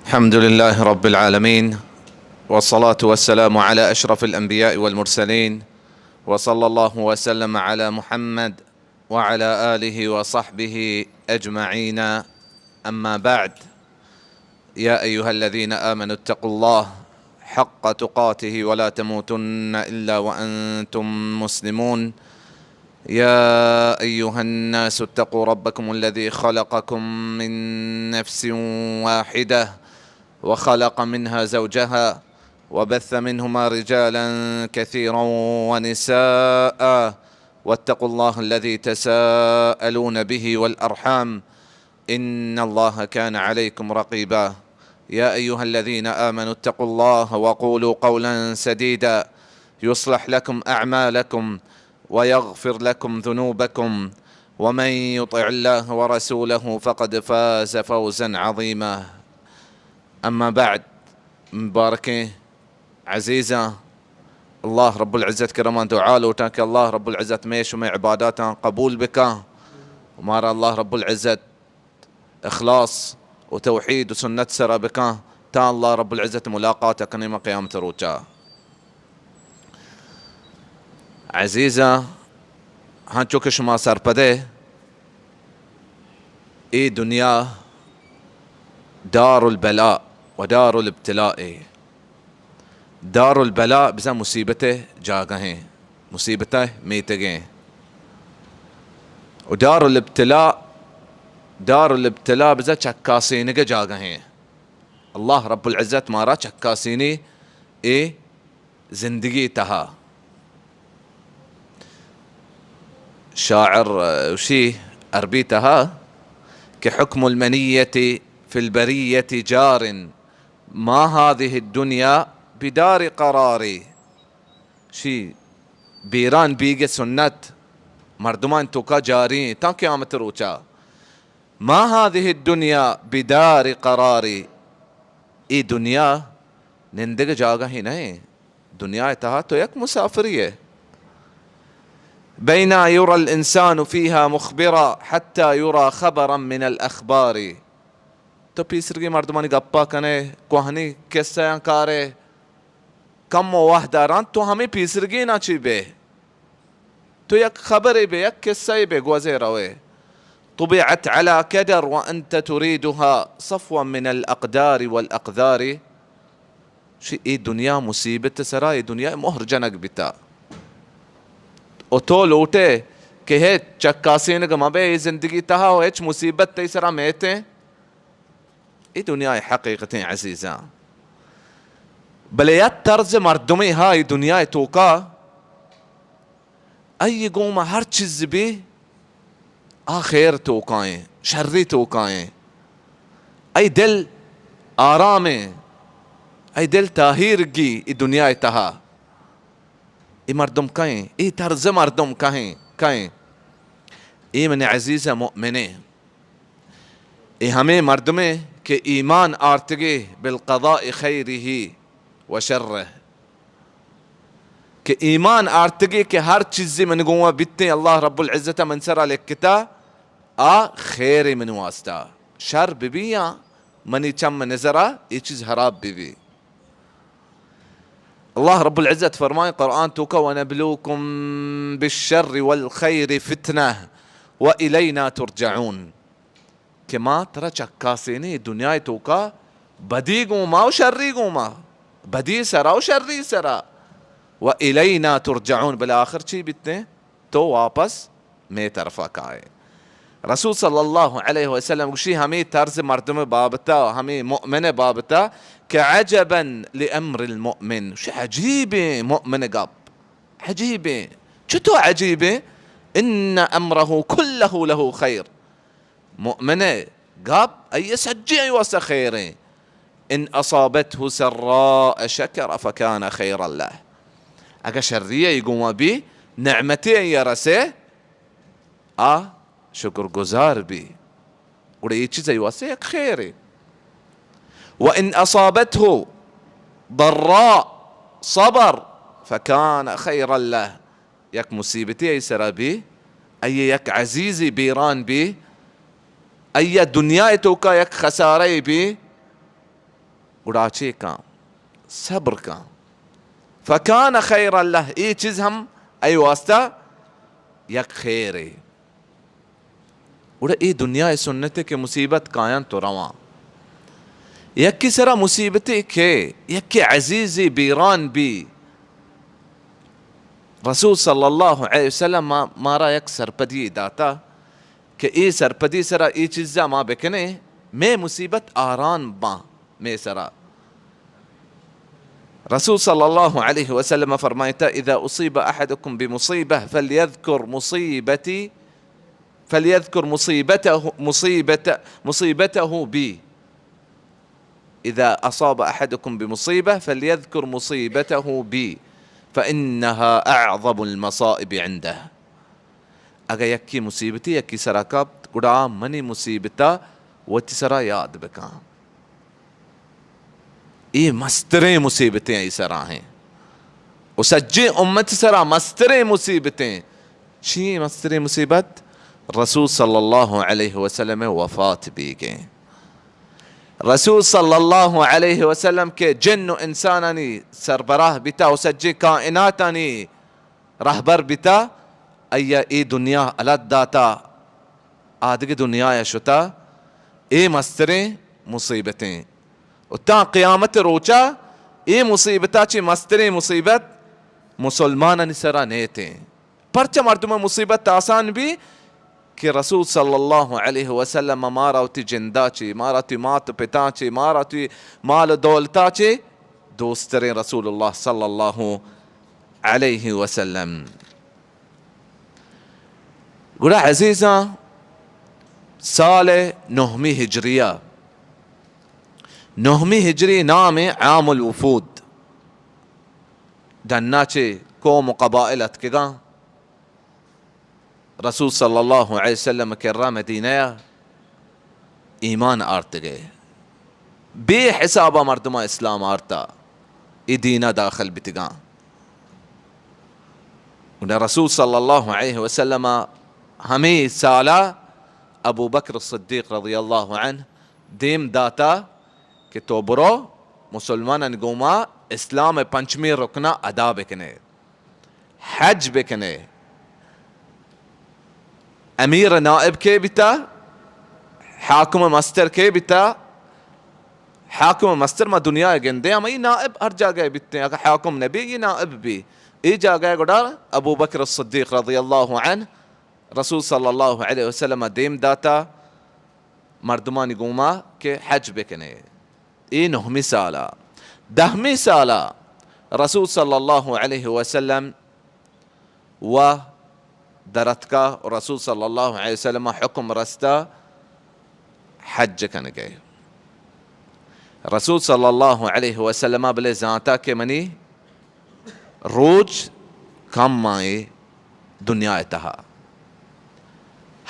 الحمد لله رب العالمين، والصلاة والسلام على أشرف الأنبياء والمرسلين، وصلى الله وسلم على محمد وعلى آله وصحبه أجمعين. أما بعد، يا أيها الذين آمنوا اتقوا الله حق تقاته ولا تموتن إلا وأنتم مسلمون. يا أيها الناس اتقوا ربكم الذي خلقكم من نفس واحدة وخلق منها زوجها وبث منهما رجالا كثيرا ونساء واتقوا الله الذي تساءلون به والأرحام إن الله كان عليكم رقيبا. يا أيها الذين آمنوا اتقوا الله وقولوا قولا سديدا يصلح لكم أعمالكم ويغفر لكم ذنوبكم ومن يطع الله ورسوله فقد فاز فوزا عظيما. أما بعد، مباركين عزيزا، الله رب العزة كرمان دعاء لوٹاں کہ الله رب العزة مئے شمئے عباداتاں قبول بکاں و مارا الله رب العزة اخلاص و توحید و سنت سرا بکاں، تاں الله رب العزة ملاقات کنیں ما قیامت روچا. عزیزاں، ہنچو کہ شما سرپدے، اے دنیا دار البلاء و دار الابتلاء اے. دار البلاء بزاں مصیبت ءِ جاگہ ایں، مصیبت ءِ میتگ ایں. و دار الابتلاء، دار الابتلاء بزاں چکاسینگ ءِ جاگہ ایں. الله رب العزة مارا چکاسینی اے زندگی تہا. شاعر، اه، وشی عربی تہا کہ حكم المنية في البرية جار، ما هذه الدنيا بدار قرار. شی بیران بیگ سنت مردمان توکا جاری تاں قیامت روچا. ما هذه الدنيا بدار قرار. اے دنیا نندگ جاگہے نہ ایں. دنیا تہا تو یک مسافری ئے. بينا يرى الإنسان فيها مخبرا حتى يرى خبرا من الأخبار. تو پیسرگی مردمانی گپا کنے، کوہنی قصہ کارے، کم و وہد داران تو ہمیں پیسرگی نہ چی بے. تو یک خبرے بے، یک قصہ بے گوزے روے. طبعت على كدر وأنت تريدها صفوا من الأقدار والأقذار. شی اے دنیا مصیبت سرا، اے دنیا مہر جنگ بیتا. و تو لوٹے کہ ہچ چکاسینگ مبے اے زندگی تہا و ہچ مصیبت تئی سرا میتیں. اے دنیا حقیقتیں عزیزاں. بلے یک طرز مردمے ہا اے دنیا توکا، آئی گوما ہر چیز بی، آ خیر توکائیں، شری توکائیں. آئی دل آرامیں، آئی دل تاہیر گی اے دنیا تہا. اے مردم کئیں؟ اے طرز مردم کئیں؟ کئیں؟ اے من عزیز مؤمنیں. اے ہمے مردمے کہ ایمان آرتگے بالقضاء خیره و شره، کہ ایمان آرتگے کہ ہر چیزے من گوما بیتیں، اللہ رب العزت من سرا لکھتا، آ خیر من واسطہ، شر ببی یا منی چم نظرا اے چیز حراب ببی. اللہ رب العزت فرمائیں قرآن توکا: "ونبلوكم بالشر والخير فتنة وإلينا ترجعون"، کہ ما ترا چکاسینیں دنیا توکا بدی گوما و شری گوما، بدی سرا و شری سرا، "وإلينا ترجعون"، بلے آخر چی بیتیں؟ تو واپس مئے طرفا کائے. رسول صلی اللہ علیہ وسلم گوشی ہمیں طرز مردم بابتا، ہمیں مؤمن بابتا کہ عجبا لامر المؤمن، شی عجیبیں مؤمن گپ، عجیبیں. چطو عجیبیں؟ ان امره كله له خير. مؤمن ءِ گپ، آئی ءِ سجیں آئی واسطہ خیریں. ان اصابته سراء شكر فكان خيرا له. اگہ شری ءَ گوما بی، نعمتے آئی ءَ رسے، آ شکر گزار بی، گڑا اے چیز آئی واسطہ یک خیرے. وان اصابته ضراء صبر فكان خيرا له. یک مصیبتے آئی سرا بی، آئی یک عزیزے بیران بی، آئی دنیا توکا یک خسارہ بی، گڑا چے کن؟ صبر کن۔ فکان خیرا لہ، اے چیز ہم اے واسطہ یک خیرے۔ گڑا اے دنیا ءِ سنتے کہ مصیبت کاینت و رواں۔ یکے سرا مصیبتے کہ یکے عزیزے بیران بی، رسول صلی اللہ علیہ وسلم ما-، مارا یک سرپدی داتا کہ اے سرپدی سرا اے چیزا ما بکنیں، مئے مصیبت آران باں مئے سرا۔ رسول صلی اللہ علیہ وسلم فرمائتا، اذا اصیب احدکم بمصیبہ فلیذکر مصیبتی، فلیذکر مصیبتہ، مصیبت، مصیبتہ بی۔ اذا اصاب احدکم بمصیبہ فلیذکر مصیبتہ بی فانہا اعظم المصائب عندہ۔ اگہ یکے مصیبتے یکے سرا کپت، گڑا منی مصیبتا وتی سرا یاد بکن۔ اے مستریں مصیبتیں اے سرا ہیں۔ و سجیں امت سرا مستریں مصیبتیں۔ چی مستریں مصیبت؟ رسول صلی اللہ علیہ وسلم وفات بیگیں۔ رسول صلی اللہ علیہ وسلم کہ جن و انسانانی سربراہ بیتا و سجیں کائناتانی رہبر بیتا، آئیا اے دنیا الت داتا، آدگہ دنیا شتا، اے مستریں مصیبتیں۔ و تاں قیامت روچا اے مصیبتا چہ مستریں مصیبت مسلمانانی سرا نیتیں۔ پرچہ مردم مصیبت آسان بی کہ رسول صلی اللہ علیہ وسلم مارا وتی جندا چی، مارا وتی مات و پتاں چی، مارا وتی مال و دولتا چی دوستریں رسول اللہ صلی اللہ علیہ وسلم۔ گڑا عزیزاں، سال نہمی ہجریہ، نہمی ہجری نام عام الوفود، ڈنا چہ قوم و قبائل اتکگاں۔ رسول صلی اللہ علیہ وسلم کرا مدینہ ءَ ایمان آرتگے، بے حسابا مردماں اسلام آرتا، اے دینا داخل بیتگاں۔ گڑا رسول صلی اللہ علیہ وسلم ہمے سالا ابو بکر الصدیق رضی اللہ عنہ دیم داتا کہ تو برو مسلمانانی گوما اسلام پنچمی رکنا ادا بکنے۔ حج بکنے۔ امیر نائب کے بیتا؟ حاکم مستر کے بیتا؟ حاکم مستر ما دنیا ءَ گندے، ہمائی نائب ہر جاگہ بیتے، اگر حاکم نبی، یہ نائب بی۔ اے جاگہ گڑا ابو بکر الصدیق رضی اللہ عنہ رسول صلی اللہ علیہ وسلم دیم داتا مردمانی گوما کہ حج بکنے۔ اے نہمی سالا۔ دہمی سالا رسول صلی اللہ علیہ وسلم و درتکا و رسول صلی اللہ علیہ وسلم حکم رستا حج کنگے۔ رسول صلی اللہ علیہ وسلم بلے زانتا کہ منی روچ کم آئیں دنیا ءِ تہا۔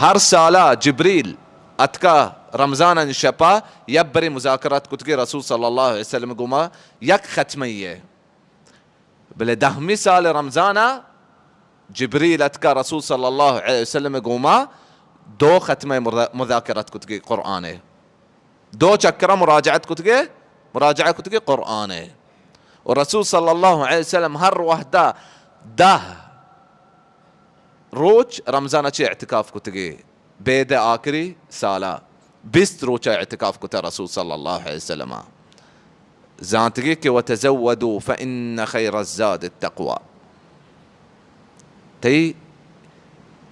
ہر سالا جبریل اتکا رمضان ءِ شپا یک برے مذاکرات کتگے رسول صلی اللہ علیہ وسلم گوما یک ختمے ءَ۔ بلے دہمی سال رمضان ءَ جبریل اتکا رسول صلی اللہ علیہ وسلم گوما دو ختمے مذا-، مذاکرات کتگے قرآن ءِ۔ دو چکر مراجعت کتگے، مراجعہ کتگے قرآن ءِ۔ و رسول صلی اللہ علیہ وسلم ہر وہدا دہ روچ رمضان ءَ چہ اعتکاف کتگے۔ بید آخری سالا بیست روچ اعتکاف کتا رسول صلی اللہ علیہ وسلم۔ زانتگے کہ وتزودوا فإن خیر الزاد التقوی۔ تئی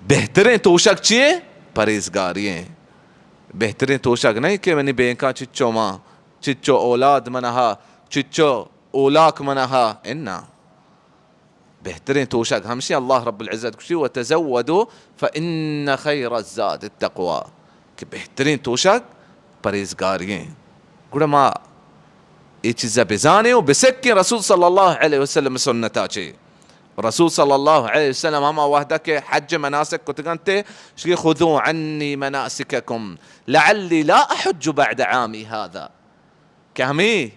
بہتریں توشگ چی ایں؟ پرہیزگاری ایں۔ بہتریں توشگ نہ ایں کہ منی بینکاں چچو ماں، چچو اولاد منہا، چچو اولاک منہا، انا۔ بہتریں توشگ ہمشی، اللہ رب العزت گوشی، وتزودوا فإن خیر الزاد التقوی، کہ بہتریں توشگ پرہیزگاری ایں۔ گڑا ما اے چیزا بزانیں و بسکیں رسول صلی اللہ علیہ وسلم سنتا چے۔ رسول صلی اللہ علیہ وسلم ہما وہدا کہ حج مناسک کتگنتے، شکی خذوا عنی مناسککم لعلی لا احج بعد عامی هذا، کہ ہمیں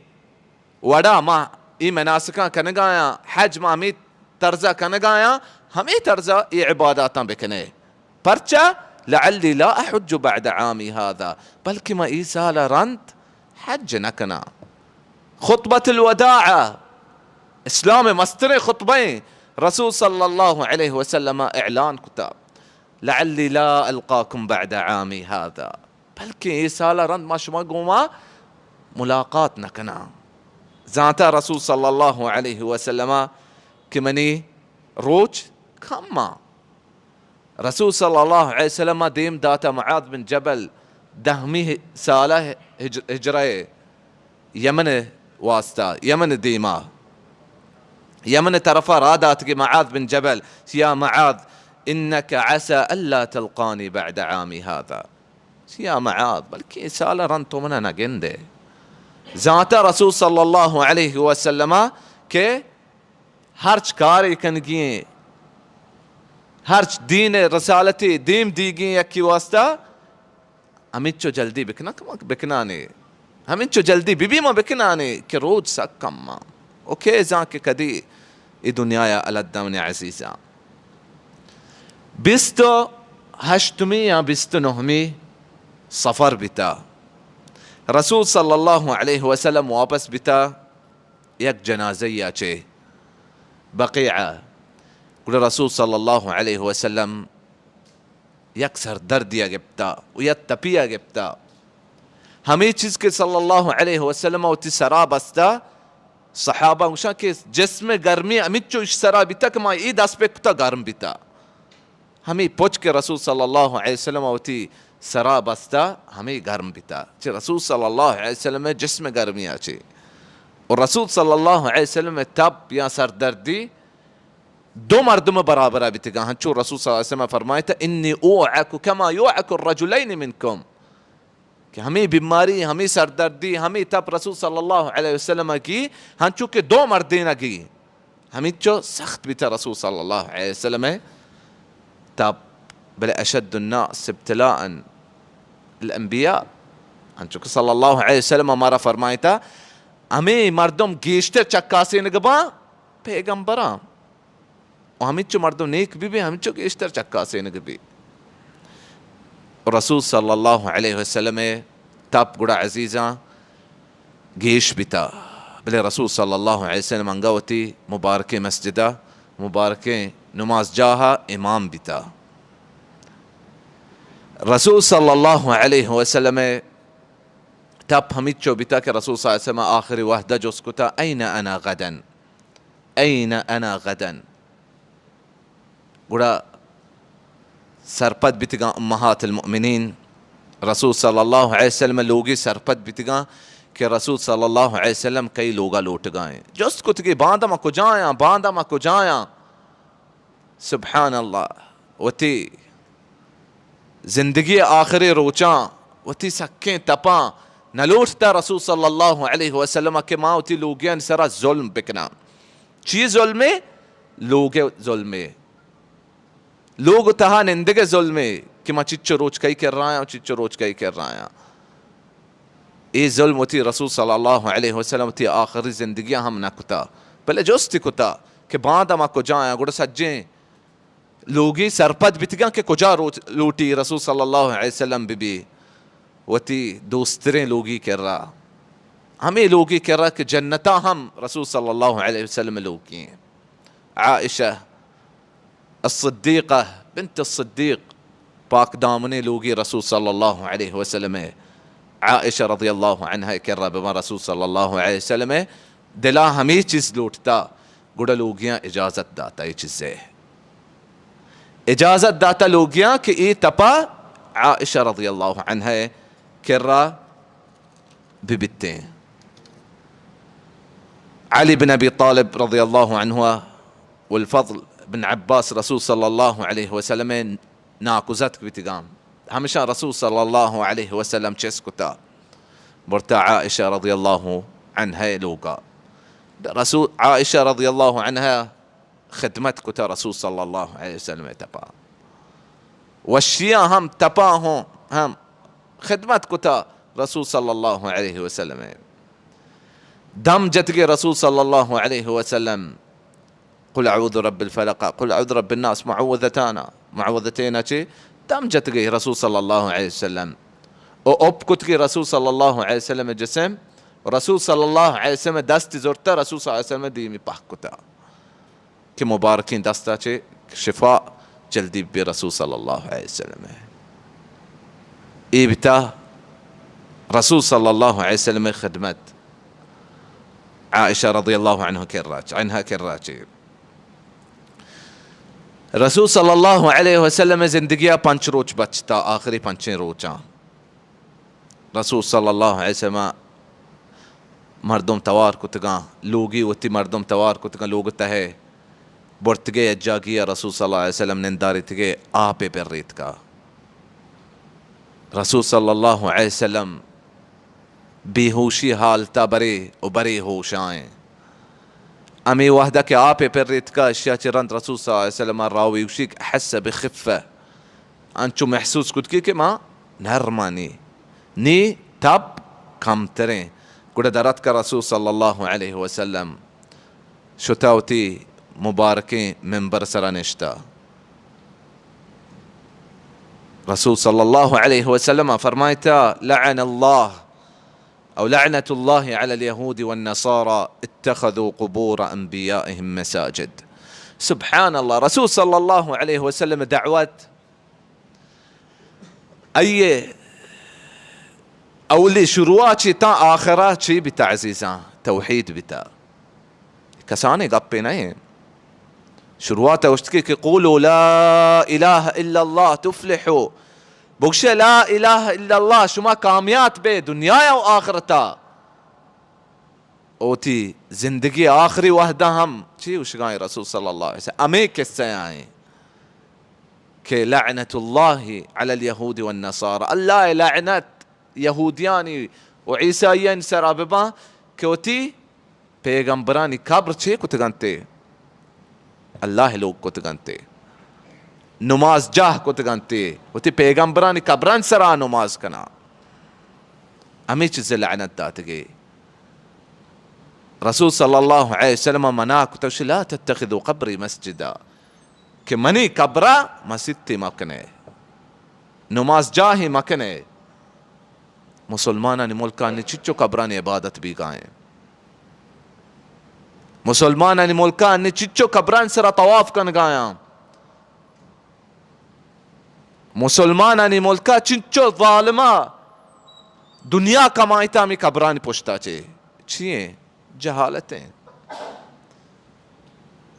وڑا ما اے مناسکاں کنگایاں، حج ما ہمے طرزا کنگایاں، ہمے طرزا اے عباداتاں بکنے۔ پرچا؟ لعلی لا احج بعد عامی هذا، بلکہ ما اے سالا رند حج نہ کناں۔ خطبۃ الوداع، اسلام ءِ مستریں خطبہ ایں، رسول صلی اللہ علیہ وسلم ءَ اعلان کتا، لعلی لا القاکم بعد عامی ھذا، بلکیں اے سال ءَ رند ما شما گوما ملاقات نہ کناں۔ زانتا رسول صلی اللہ علیہ وسلم ءَ کہ منی روچ کم آں۔ رسول صلی اللہ علیہ وسلم ءَ دیم داتا معاذ بن جبل، دہمی سالہ ہج-، ہجرہ ءِ، یمن ءِ واسطہ، یمن ءِ دیما، یمن ءِ طرفا راہ داتگی معاذ بن جبل، یا معاذ، انک عسی الا تلقانی بعد عامی ھذا۔ یا معاذ، بلکیں اے سال ءَ رند تو منا نہ گندے۔ زانتا رسول صلی اللہ علیہ وسلم ءَ کہ ہرچ کارے کنگی ایں، ہرچ دین ءِ رسالتے دیم دیگی ایں یکے واسطہ، ہمینچو جلدی بکناں کہ ما بکنانے، ہمینچو جلدی ببی ما بکنانے کہ روچ سک کم آں۔ او کئے زان کہ کدی اے دنیا ءَ الدا منی عزیزاں۔ بیست و ہشتمی یا بیست و نہمی صفر بیتا۔ رسول صلی اللہ علیہ وسلم واپس بیتا یک جنازہ یا چے بقیع ءَ۔ گڑا رسول صلی اللہ علیہ وسلم یک سردردی ءَ گپتا و یک تپی ءَ گپتا۔ ہمے چیز کہ صلی اللہ علیہ وسلم ءَ وتی سرا بستا، صحابہ گوشاں کہ جسم گرمی ہمینچو اش سرا بیتا کہ ما اے دست پہ کتا گرم بیتا۔ ہمے پچ کہ رسول صلی اللہ علیہ وسلم ءَ وتی سرا بستا، ہمے گرم بیتا۔ چہ رسول صلی اللہ علیہ وسلم ءِ جسم گرمی ءَ چے۔ و رسول صلی اللہ علیہ وسلم ءِ تب یا سردردی دو مردم برابر بیتگاں۔ ہنچو رسول صلی اللہ علیہ وسلم فرمائتا، انی اوعک کما یوعک الرجلین منکم۔ کہ ہمے بیماری، ہمے سردردی، ہمے تپ رسول صلی اللہ علیہ وسلم ءَ گی، ہنچو کہ دو مردین ءَ گی۔ ہمینچو سخت بیتا رسول صلی اللہ علیہ وسلم ءِ تپ، بلے اشد الناس ابتلاء الانبیاء۔ ہنچو کہ صلی اللہ علیہ وسلم ءَ مارا فرمائتا، ہمے مردم گیشتر چکاسینگ باں پیغمبراں۔ و ہمینچو مردم نیک بہ بی، ہمینچو گیشتر چکاسینگ بی۔ رسول صلی اللہ علیہ وسلم ءِ تپ گڑا عزیزاں گیش بیتا، بلے رسول صلی اللہ علیہ وسلم انگا وتی مبارکیں مسجد ءَ، مبارکیں نماز جاہ ءَ امام بیتا۔ رسول صلی اللہ علیہ وسلم ءِ تپ ہمینچو بیتا کہ رسول صلی اللہ علیہ وسلم ءَ آخری وہد ءَ جست کتا، این انا غدا؟ این انا غدا؟ گڑا سرپد بیتگاں امہات المؤمنین، رسول صلی اللہ علیہ وسلم ءِ لوگی سرپد بیتگاں کہ رسول صلی اللہ علیہ وسلم کئی لوگا لوٹگا ایں۔ جست کتگی، باندا ما کجایاں؟ باندا ما کجایاں؟ سبحان اللہ، وتی زندگی ءِ آخری روچاں، وتی سکیں تپاں نہ لوٹتا رسول صلی اللہ علیہ وسلم ءَ کہ ما وتی لوگیانی سرا ظلم بکناں۔ چی ظلمے؟ لوگ ءِ ظلمے۔ لوگ ءِ تہا نندگ ءِ ظلمے کہ ما چچو روچ کئی کرایاں، چچو روچ کئی کرایاں۔ اے ظلم وتی رسول صلی اللہ علیہ وسلم وتی آخری زندگی ءَ ہم نہ کتا، بلے جستی کتا کہ باندا ما کجایاں؟ گڑا سجیں لوگی سرپد بیتگاں کہ کجا روچ لوٹی رسول صلی اللہ علیہ وسلم بہ بی، وتی دوستریں لوگی کرا، ہمے لوگی کرا کہ جنتا ہم رسول صلی اللہ علیہ وسلم لوگی ایں۔ عائشہ الصدیقہ بنت الصدیق، پاک دامنیں لوگی رسول صلی اللہ علیہ وسلم ءِ، عائشہ رضی اللہ عنہا ءِ کرا بہ باں رسول صلی اللہ علیہ وسلم ءِ دلا ہمے چیز لوٹتا، گڑا لوگیاں اجازت داتا اے چیزے۔ اجازت داتا لوگیاں کہ اے تپا عائشہ رضی اللہ عنہا ءِ کرا بہ بیتیں۔ علی بن ابی طالب رضی اللہ عنہ والفضل بن عباس رسول صلی اللہ علیہ وسلم ءِ ناکوزتک بیتگاں۔ ہمشاں رسول صلی اللہ علیہ وسلم چست کتا، برتا عائشہ رضی اللہ عنہا ءِ لوگا۔ رسول، عائشہ رضی اللہ عنہا خدمت کتا رسول صلی اللہ علیہ وسلم ءِ تپا۔ وشیاں ہم تپا ہوں ہم خدمت کتا رسول صلی اللہ علیہ وسلم ءِ۔ دم جتگی رسول صلی اللہ علیہ وسلم، قل اعوذ رب الفلق، قل اعوذ رب الناس، معوذتانا، معوذتینا چے دم جتگی رسول صلی اللہ علیہ وسلم۔ او اپ کتگی رسول صلی اللہ علیہ وسلم ءِ جسم، رسول صلی اللہ علیہ وسلم دست زرتا، رسول صلی اللہ علیہ وسلم دیمی پہک کتا کہ مبارکیں دستا چہ شفا جلدی بہ رسول صلی اللہ علیہ وسلم۔ اے بتا رسول صلی اللہ علیہ وسلم خدمت عائشہ رضی اللہ عنہ کرا چہ، عنہا کرا چہ۔ رسول صلی اللہ علیہ وسلم زندگیا پنچ روچ بچتا، آخری پنچیں روچاں رسول صلی اللہ علیہ وسلم مردم توار کتگاں، لوگی وتی مردم توار کتگاں، لوگ تہے برتگے، یک جاگی رسول صلی اللہ علیہ وسلم ننداریتگے، آپے پر ریتکا۔ رسول صلی اللہ علیہ وسلم بے ہوشی حالتا برے و برے ہوشائیں۔ ہمے وہدا کہ آپے پر ریتکا، اشیا چہ رند رسول صلی اللہ علیہ وسلم راوی گوشی کہ احس بخفہ، انچو محسوس کت کہ، کہ ما نرمانی، نی تب کمتریں۔ گڑا دراتکا رسول صلی اللہ علیہ وسلم شتا وتی مبارکیں ممبر سرا نشتا۔ رسول صلی اللہ علیہ وسلم فرمائتا، لعن اللہ او لعنت اللہ علی الیہود والنصارى اتخذوا قبور انبیائهم مساجد۔ سبحان اللہ، رسول صلی اللہ علیہ وسلم دعوت ائیے اولی شروعا چی تا آخرا چی بیتا عزیزاں؟ توحید بیتا۔ کسانیں گپے نہ ایں۔ شروعات ء گوشتگی کہ قولوا لا الہ الا اللہ تفلحوا۔ بگشے لا الہ الا اللہ، شما کامیات بے دنیا و آخرتا۔ اوتی زندگی آخری وہدا ہم چی گوشگائیں رسول صلی اللہ علیہ وسلم؟ ہمیں قصہ آئیں کہ لعنت اللہ علی الیہود والنصارى، اللہ لعنت یہودیانی و عیسائیانی سرا بباں کہ وتی پیغمبرانی قبر چے کتگنتے؟ اللہ لوگ کتگنتے، نماز جاہ کتگنتے، وتی پیغمبرانی قبران سرا نماز کنا۔ ہمیں چیز لعنت داتگے۔ رسول صلی اللہ علیہ وسلم منع کتا، لا تتخذوا قبری مسجدا، کہ منی قبرا مسیتے مکنے، نماز جاہے مکنے۔ مسلمانانی ملکانی چچو قبرانی عبادت بیگائیں۔ مسلمانانی ملکانی چچو قبران سرا طواف کنگایاں۔ مسلمانانی ملکا چنچو ظالما دنیا کمائیتا ہمیں قبرانی پشتا چے۔ چی ایں؟ جہالت ایں۔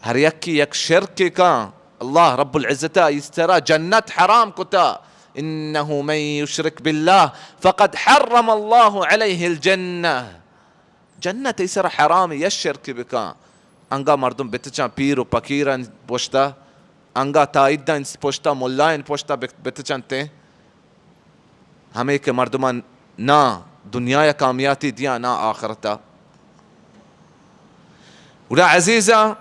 ہر یکی یک شرکے کاں، اللہ رب العزت ء ایسرا جنت حرام کتا، انه من یشرک باللہ فقد حرم اللہ علیہ الجنہ۔ جنت ایسرا حرام، یک شرکے بکاں۔ انگا مردم بتچاں پیر و پکیران پشتا، انگا تائیدان پشتا، ملائن پشتا بت-، بتچنتیں۔ ہمے کہ مردمان نا دنیا ء کامیاتی دیاں، نا آخرت ء۔ گڑا عزیزاں،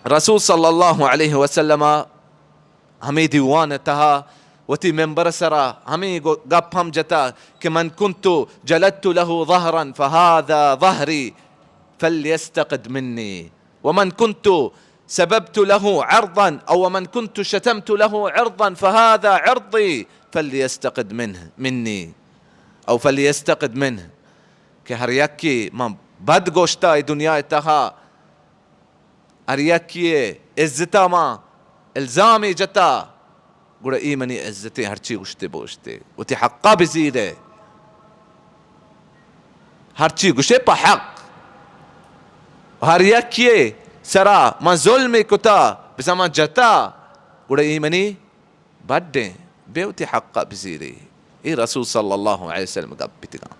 رسول صلی اللہ علیہ وسلم ء ہمے دیوان ء تہا وتی ممبر ء سرا ہمے گو-، گپ ہم جتا کہ من کنت جلدت له ظهرا فهذا ظهري فليستقد مني۔ ومن كنت سببت له عرضا أو ومن كنت شتمت له عرضا فهذا عرضي فليستقد منه مني أو فليستقد منه۔ کہ ہر یکے من بد گوشتا اے دنیا ء تہا، ہر یکے ء عزتا من الزامے جتا، گڑا اے منی عزتیں، ہرچی گوشتے بوشتے، وتی حقا بزیرے، ہرچی گوشے پہ حق۔ ہر یکے سرا من ظلمے کتا، بزاں من جتا، گڑا اے منی بڈیں، بے وتی حقا بزیرے۔ اے رسول صلی اللہ علیہ وسلم گپ بیتگاں۔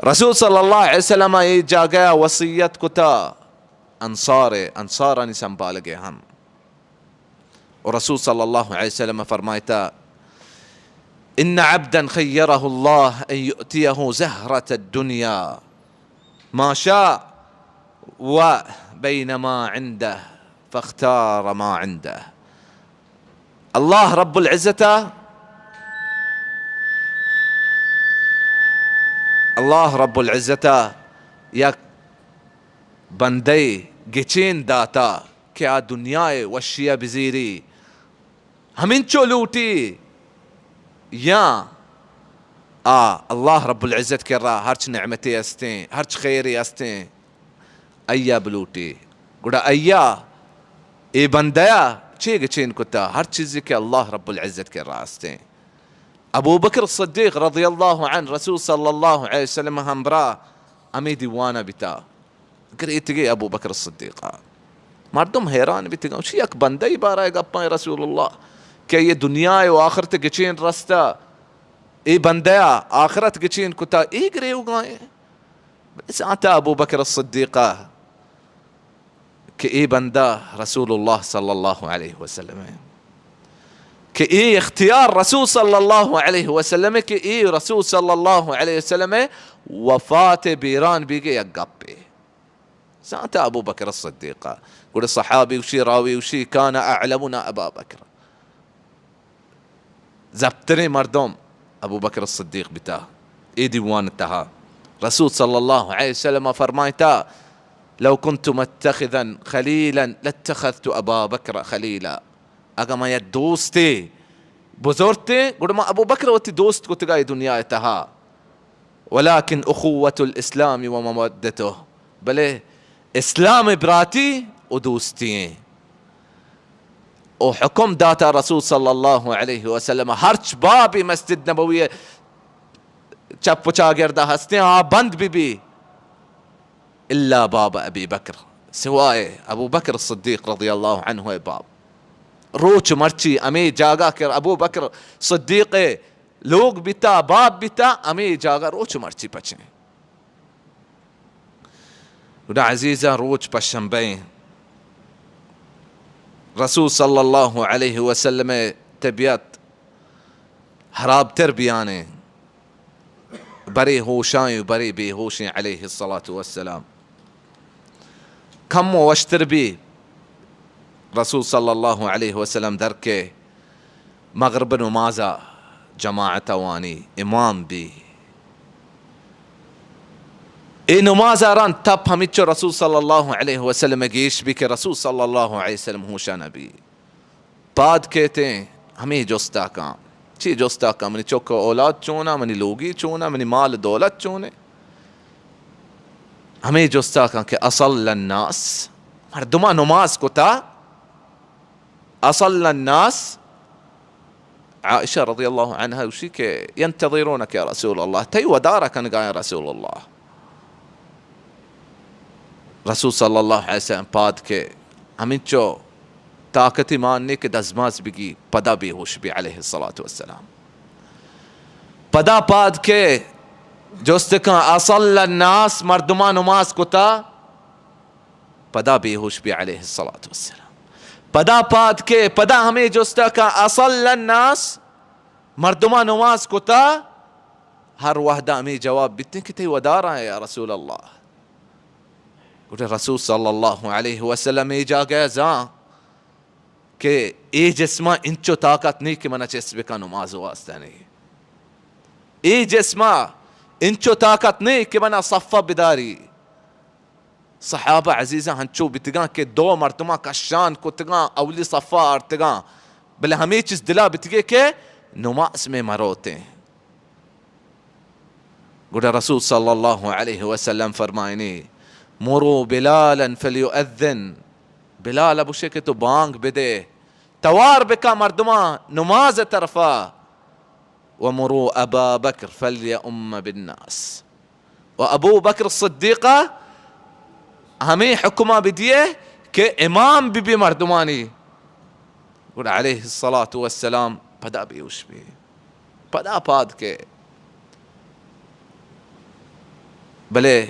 رسول صلی اللہ علیہ وسلم اے جاگہ وصیت کتا انصار، انصارانی سنبھالگے ہم۔ و رسول صلی اللہ علیہ وسلم فرمائتا، ان عبدا خیره الله ان يؤتيه زهرة الدنيا ما شاء وبين ما عنده فاختار ما عنده۔ اللہ رب العزت ء، اللہ رب العزت ء یک بندے گچین داتا کہ آ دنیا ء وشی ء بزیری، ہمینچو لوٹی یا آ اللہ رب العزت کرا ہرچ نعمتے ہستیں، ہرچ خیرے ہستیں، آئیا بلوٹی۔ گڑا آئیا، اے بندہ ءَ چے گچین کتا؟ ہر چیزے کہ اللہ رب العزت کرا ہستیں۔ ابوبکر صدیق رضی اللہ عنہ رسول صلی اللہ علیہ وسلم ہمبراہ ہمے دیوان ءَ بیتا۔ گریتگے ابوبکر صدیق ءَ۔ مردم حیران بیتگاں، چی یک بندہ ءِ بارہ ءَ گپاں رسول اللہ کہ اے دنیا ءَ و آخرت ءَ گچین رستہ، اے بندہ ءَ آخرت گچین کتا، اے گریوگائیں۔ بلے زانتا ابوبکر صدیق ءَ کہ اے بندہ رسول اللہ صلی اللہ علیہ وسلم ءِ، کہ اے اختیار رسول صلی اللہ علیہ وسلم ءِ، کہ اے رسول صلی اللہ علیہ وسلم ءِ وفات ءِ بیران بیگے یک گپے۔ زانتا ابوبکر الصدیق ءَ۔ گڑا صحابی گوشی، راوی گوشی، کان اعلمنا ابا بکر۔ زپتریں مردم ابوبکر الصدیق بیتا۔ اے دیوان تہا رسول صلی اللہ علیہ وسلم فرمائتا، لو كنت متخذا خليلا لاتخذت ابا بکر خليلا۔ اگاں من یک دوستے بزرتے، گڑا من ابوبکر وتی دوست کتگا اے دنیا تہا۔ ولكن اخوة الاسلام ومودته، بلے اسلام براتی و دوستی ایں۔ و حکم داتا رسول صلی اللہ علیہ وسلم، ہرچ بابی مسجد نبوی چپ و چاگردا ہستیں، آ بند بی بی، الا باب ابی بکر، سوائے ابو بکر صدیق رضی اللہ عنہ ءِ باب۔ روچ مرچی ہمے جاگہ کہ ابو بکر صدیق ءِ لوگ بیتا، باب بیتا، ہمے جاگہ روچ مرچی پچیں۔ گڑا عزیزاں، روچ پشنبہ ایں۔ رسول صلی اللہ علیہ وسلم ءِ طبیعت حرابتر بیانے، برے ہوشائیں و برے بے ہوشیں علیہ الصلاة والسلام۔ کم و وشتر بی رسول صلی اللہ علیہ وسلم در کے مغرب نمازا جماعت وانی امام بی۔ اے نماز ءَ رند تپ ہمچو رسول صلی اللہ علیہ وسلم ءَ گیش بی کہ رسول صلی اللہ علیہ وسلم ہوشا نہ بی۔ پاد کیتیں ہمے جستا کاں۔ چی جستا کاں؟ منی چک اولاد چونا، منی لوگی چونا، منی مال دولت چونے؟ ہمے جستا کاں کہ اصلى الناس، مردماں نماز کتا؟ اصلى الناس، عائشہ رضی اللہ عنہا گوشی کہ ينتظرونك يا رسول الله، تئی ودارا کنگا ایں رسول اللہ۔ رسول صلی اللہ علیہ وسلم پاد کے ہمینچو طاقتی مان نے کہ دزماز بگی، پدا بے ہوش بی علیہ الصلاة والسلام۔ پدا پاد کے جست کن، اصلى الناس، مردماں نماز کتا؟ پدا بے ہوش بی علیہ الصلاة والسلام۔ پدا پاد کے، پدا ہمے جستا کن، اصلى الناس، مردماں نماز کتا؟ ہر وہدا ہمے جواب بیتیں کہ تئی ودارا ایں یا رسول اللہ۔ گڑا رسول صلی اللہ علیہ وسلم اے جاگہ زان کہ اے جسما انچو طاقت نی کہ منا چست بکا نماز واسطہ نی۔ اے جسما انچو طاقت نی کہ منا صفا بداری۔ صحابہ عزیزاں ہنچو بیتگاں کہ دو مردماں کشان کتگاں، اولی صفا آرتگاں، بلے ہمے چیز دلا بیتگے کہ نماز میں مروتیں۔ گڑا رسول صلی اللہ علیہ وسلم فرمائنی، مروا بلالا فلیؤذن، بلال بوشے کہ تو بانگ بدے، توار بکا مردماں نماز طرفا، ومروا ابا بکر فلیؤم بالناس، و ابو بکر صدیقا ہمے حکما بدیے کہ امام بی بی مردمانی۔ گڑا علیہ الصلاة والسلام پدا بیہوش بی، پدا پاد کے، بلے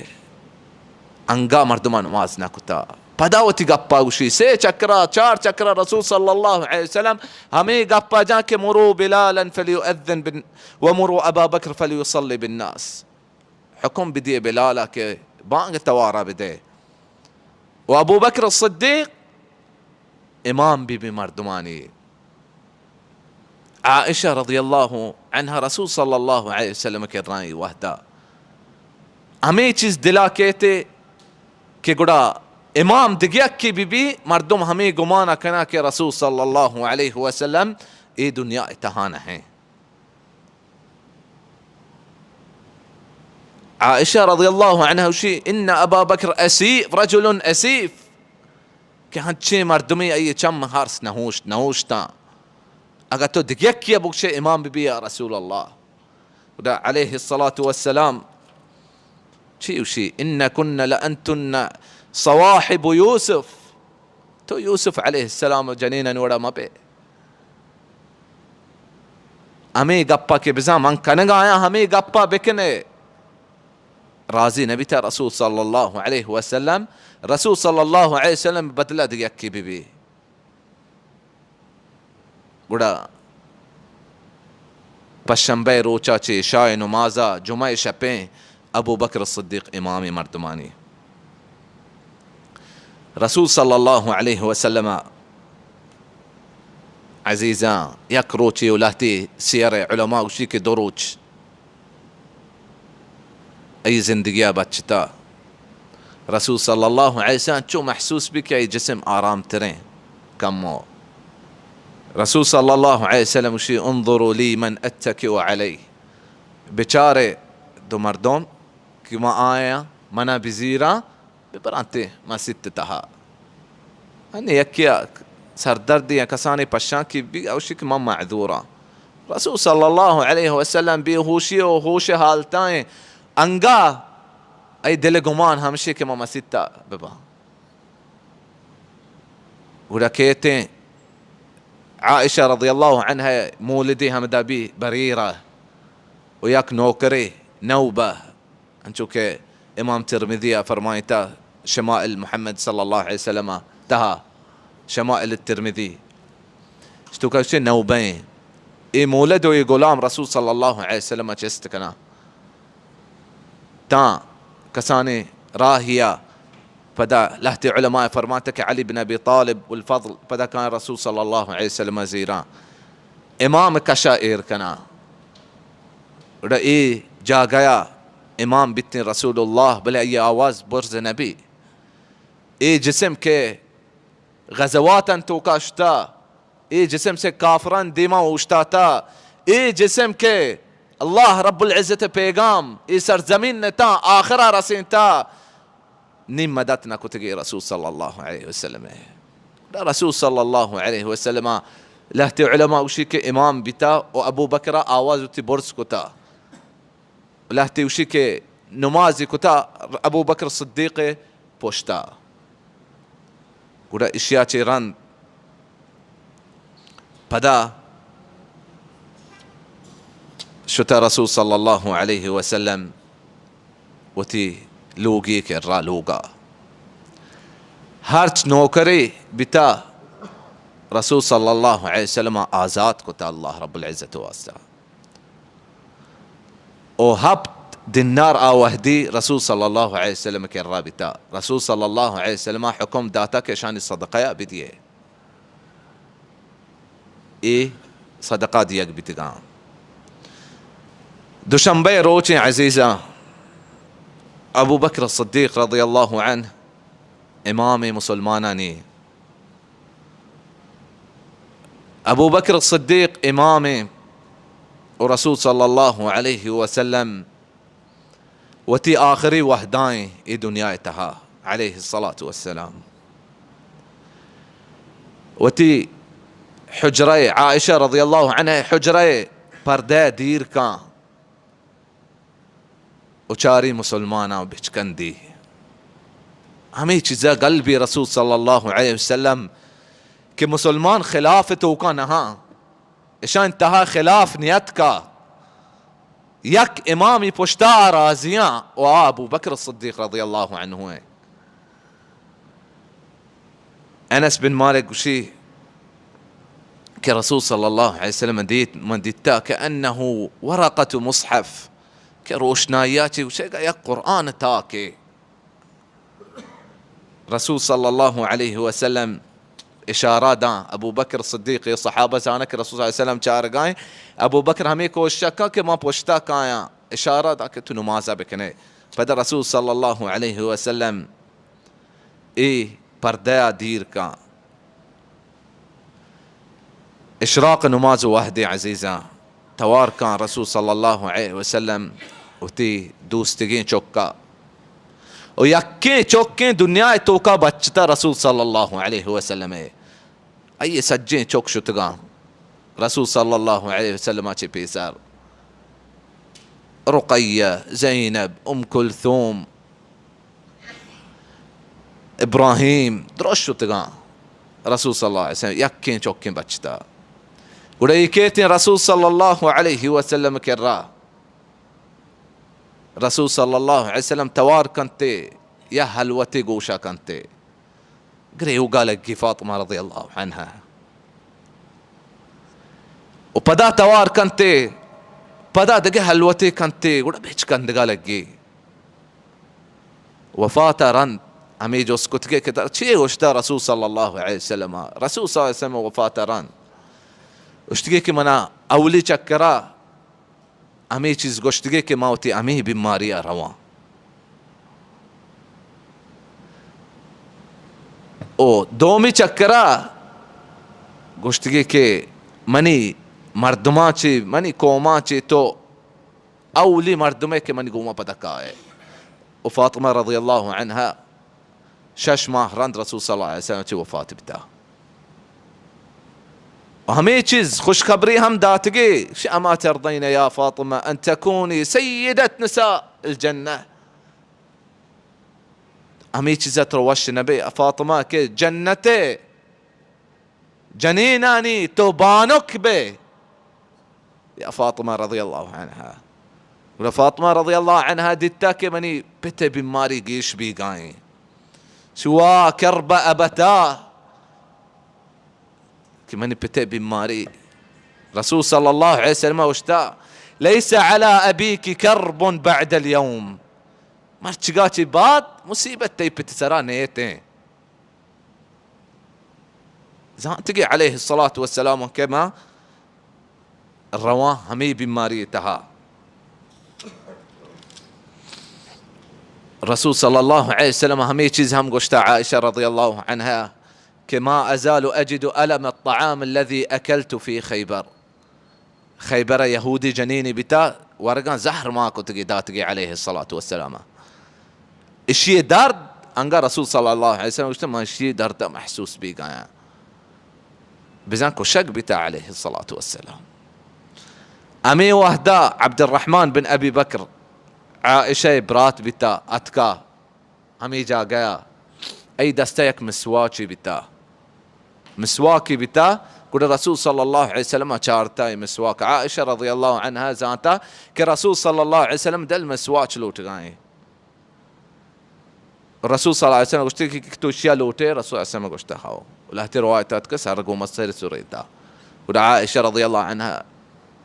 انگا مردمان نماز نہ کتا۔ پدا وتی گپا گوشی، سے چکرا، چار چکرا رسول صلی اللہ علیہ وسلم ہمے گپا جان کہ مروا بلالا فلیؤذن بن، ومروا ابا بکر فلیصلی بالناس۔ حکم بدیے بلالا کہ بانگ توارا بدے۔ و ابو بکر الصدیق امام بی بی مردمانی۔ عائشہ رضی اللہ عنہا رسول صلی اللہ علیہ وسلم کرا ایں وہدا ہمے چیز دلا کیتے کہ گڑا امام دگہ یکے بی بی، مردم ہمے گمانا کنا کہ رسول صلی اللہ علیہ وسلم اے دنیا تہا نہ ایں۔ عائشہ رضی اللہ عنہا گوشی، ان ابا بکر اسیف، رجل اسیف، کہ ہنچیں مردمے آئی چم ہرس نہ ہوشت، نہ ہوشتاں۔ اگہ تو دگہ یکے بگشے امام ببی یا رسول اللہ۔ گڑا علیہ الصلاة والسلام چی گوشی؟ انکن لانتن صواحب یوسف۔ تو یوسف علیہ السلام جنینانی وڑا مبے۔ ہمے گپا کہ بزاں من کنگا آیاں، ہمے گپا بکنے۔ راضی نبیتا رسول صلی اللہ علیہ وسلم، رسول صلی اللہ علیہ وسلم بدلہ دگہ یکے ببی۔ گڑا پشنبہ روچا چہ عشاء نمازا جمعہ شپیں ابو بکر صدیق امام مردمانی۔ رسول صلی اللہ علیہ وسلم عزیزاں، یک روچے و لہتے سیر علماء گوشی کہ دو روچ ای زندگیا بچتا۔ رسول صلی اللہ علیہ وسلم چو محسوس بی کہ ای جسم آرام تریں کمو۔ رسول صلی اللہ علیہ وسلم گوشی، انظروا لی من اتکئ علیہ۔ بچارے دو مردم کہ ما آیاں، منا بزیراں، ببرانتے مسیت تہا۔ انی یکیا سردردی یا کسانی پشانکی بی، اوشی کہ من معذوراں۔ رسول صلی اللہ علیہ وسلم بے ہوشی و ہوش حالتائیں انگا ای دل گمان ہمشی کہ من مسیت تا بباں۔ گڑا کیتیں عائشہ رضی اللہ عنہا مولدی ہمدا بی بریرہ و یک نوکرے نوبہ، انچو کہ امام ترمذی ء فرمائتا شمائل محمد صلی اللہ علیہ وسلم ء تہا، شمائل الترمذی، اشتو کہ اسے نوبہیں، اے مولد و اے غلام رسول صلی اللہ علیہ وسلم ء چست کنا۔ تاں کسانیں راہیا پدا لہتے علماء فرماتا کہ علی بن ابی طالب والفضل پدا کان رسول صلی اللہ علیہ وسلم زیراں امام کشا ایر کنا۔ گڑا اے جاگہا امام بیتیں رسول اللہ، بلے ای آواز برز نبی۔ اے جسم کہ غزواتاں توکا شتا، اے جسم سے کافران دیما اوشتاتا، اے جسم کہ اللہ رب العزت پیغام اے سرزمین نتا آخرا رسینتا، نی مدد نہ کتگی رسول صلی اللہ علیہ وسلم ء۔ رسول صلی اللہ علیہ وسلم ء لہتے علماء گوشی کہ امام بیتا و ابو بکر ء آواز وتی برز کتا۔ لہتے گوشی کہ نمازی کتا ابو بکر صدیق ء پشتا۔ گڑا اشیا چہ رند پدا شتا رسول صلی اللہ علیہ وسلم وتی لوگی کرا، لوگا ہرچ نوکرے بیتا رسول صلی اللہ علیہ وسلم آزاد کتا اللہ رب العزت واسطہ۔ و ہپت دینار آ وہدی رسول صلی اللہ علیہ وسلم کرا بیتا۔ رسول صلی اللہ علیہ وسلم حکم داتا کہ اشانی صدقہ یا بدیے۔ اے صدقہ دیگ بیتگاں۔ دوشنبہ روچیں عزیزاں، ابو بکر صدیق رضی اللہ عنہ امام مسلمانانی۔ ابو بکر صدیق امام و رسول صلی اللہ علیہ وسلم وتی آخری وہدائیں اے دنیا تہا علیہ الصلاة والسلام۔ وتی حجرہ عائشہ رضی اللہ عنہ حجرہ پردہ دیر کاں و چاری مسلماناں بچکندی۔ ہمے چیزا گل بی رسول صلی اللہ علیہ وسلم کہ مسلمان خلاف توکا نہاں۔ اشان تہا خلاف نیتکا، یک امامی پشتا راضیاں و آ ابو بکر صدیق رضی اللہ عنہ ہیں۔ انس بن مالک گوشی کہ رسول صلی اللہ علیہ وسلم دیت، من دیتا کہ انہ ورقۃ مصحف، کہ روشنائی چی گوشے گا یک قرآن تاکے۔ رسول صلی اللہ علیہ وسلم اشارہ داں۔ ابو بکر صدیق، اے صحابہ زانہ کہ رسول صلی اللہ علیہ وسلم چارگائیں۔ ابو بکر ہمیں کوشش کا کہ ما پشتا کایاں، اشارہ دا کہ تو نمازہ بکنے۔ پدا رسول صلی اللہ علیہ وسلم اے پردہ دیر کاں۔ اشراق نماز وہدے عزیزاں، توار کاں رسول صلی اللہ علیہ وسلم وتی دوستگیں چکا، و یکیں چکیں دنیا توکا بچتا رسول صلی اللہ علیہ وسلم ء، آئی سجیں چک شتگاں رسول صلی اللہ علیہ وسلم چہ پیسر، رقیہ، زینب، ام کلثوم، ابراہیم، درست شتگاں رسول صلی اللہ علیہ وسلم، یکیں چکیں بچتا۔ گڑا اے کیتیں رسول صلی اللہ علیہ وسلم کرا، رسول صلی اللہ علیہ وسلم توار کنتے یا حلوتے گوشا کنتے، گریوگا لگی فاطمہ رضی اللہ عنہا، و پدا توار کنتے، پدا دگہ حلوتے کنتے، گڑا بچکندگا لگی۔ وفات ء رند ہمے جست کتگے کہ ترا چے گوشتا رسول صلی اللہ علیہ وسلم ء؟ رسول صلی اللہ علیہ وسلم وفات ء رند گوشتگے کہ منا اولی چکرا ہمے چیز گوشتگے کہ ما وتی ہمے بیماری ء رواں۔ او دومی چکرا گوشتگے کہ منی مردماں چے، منی قوماں چے تو اولی مردمے کہ منی گوما پدا کائے۔ و فاطمہ رضی اللہ عنہا شش ماہ رند رسول صلی اللہ علیہ وسلم چہ وفات بتا۔ و ہمے چیز خوشخبری ہم داتگے، اما ترضین یا فاطمہ ان تکونی سیدت نساء الجنہ؟ ہمے چیزا ترا وش نبے فاطمہ کہ جنت جنینانی تو بانک بے، یا فاطمہ رضی اللہ عنہا۔ گڑا فاطمہ رضی اللہ عنہا دیتا کہ منی پت بیماری گیش بیگائیں۔ سوا کرب ابتا، کہ منی پت بیماری۔ رسول صلی اللہ علیہ وسلم گوشتا، لیس علی ابیک کرب بعد الیوم۔ مرچگا چہ بعد مصیبت تئی پت سرا نیتیں۔ زانتگی علیہ الصلاة والسلام کہ ما رواں ہمے بیماری تہا۔ رسول صلی اللہ علیہ وسلم ہمے چیز ہم گوشتا عائشہ رضی اللہ عنہا کہ ما ازال اجد الم الطعام الذي اکلت في خیبر۔ خیبر ء یہودی جنینے بیتا، ورگاں زہر مان کتگی داتگی علیہ الصلاة والسلام۔ اشی درد انگا رسول صلی اللہ علیہ وسلم گوشت، من اشی درد محسوس بیگایاں۔ بزاں کشگ بیتا علیہ الصلاة والسلام۔ ہمے وہدا عبدالرحمن بن ابی بکر عائشہ برات بیتا اتکا۔ ہمے جاگہ ء ای دست ء یک مسواچے بیتا، مسواکے بیتا۔ گڑا رسول صلی اللہ علیہ وسلم ء چارتا ای مسواک۔ عائشہ رضی اللہ عنہا زانتا کہ رسول صلی اللہ علیہ وسلم دل مسواچ لوٹگائیں۔ رسول صلی اللہ علیہ وسلم گوشتے کہ تو شیا لوٹے؟ رسول صلی اللہ علیہ وسلم گوشتا ہاو۔ لہتے روایت ات کہ سر گوما سر سریتا۔ گڑا عائشہ رضی اللہ عنہا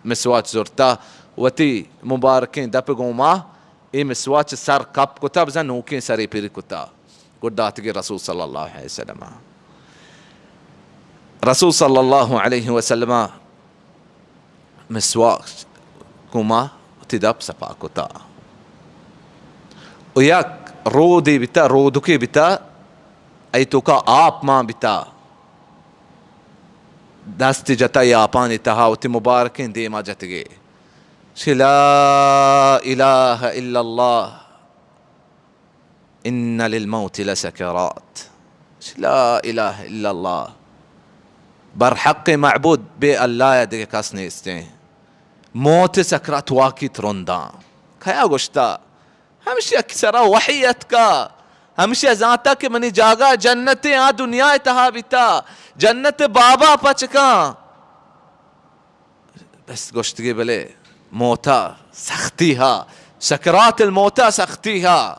مسواچ زرتا، وتی مبارکیں دپ گوما اے مسواچ سر کپ کتا، بزاں نوکیں سرے پر کتا، گڑ داتگی رسول صلی اللہ علیہ وسلم۔ رسول صلی اللہ علیہ وسلم مسواک گوما وتی دپ سپا کتا۔ و یک رودے بیتا، رودکے بیتا، ای توکا آپ مان بیتا۔ دست جتا ای آپانی تہا، وتی مبارکیں دیما جتگے۔ شی لا الہ الا اللہ، ان للموت لسکرات۔ شی لا الہ الا اللہ، بر حق معبود بے اللہ ء دگہ کس نیستیں۔ موت سکرات واقعی ترنداں۔ کیا گوشتا؟ ہمشی کہ سرا وحی اتکا، ہمشی زانتا کہ منی جاگہ جنت آ دنیا تہا بیتا، جنت بابا پچکاں۔ بس گوشتگی بلے موتا سختی ہا، سکرات الموتا سختی ہا۔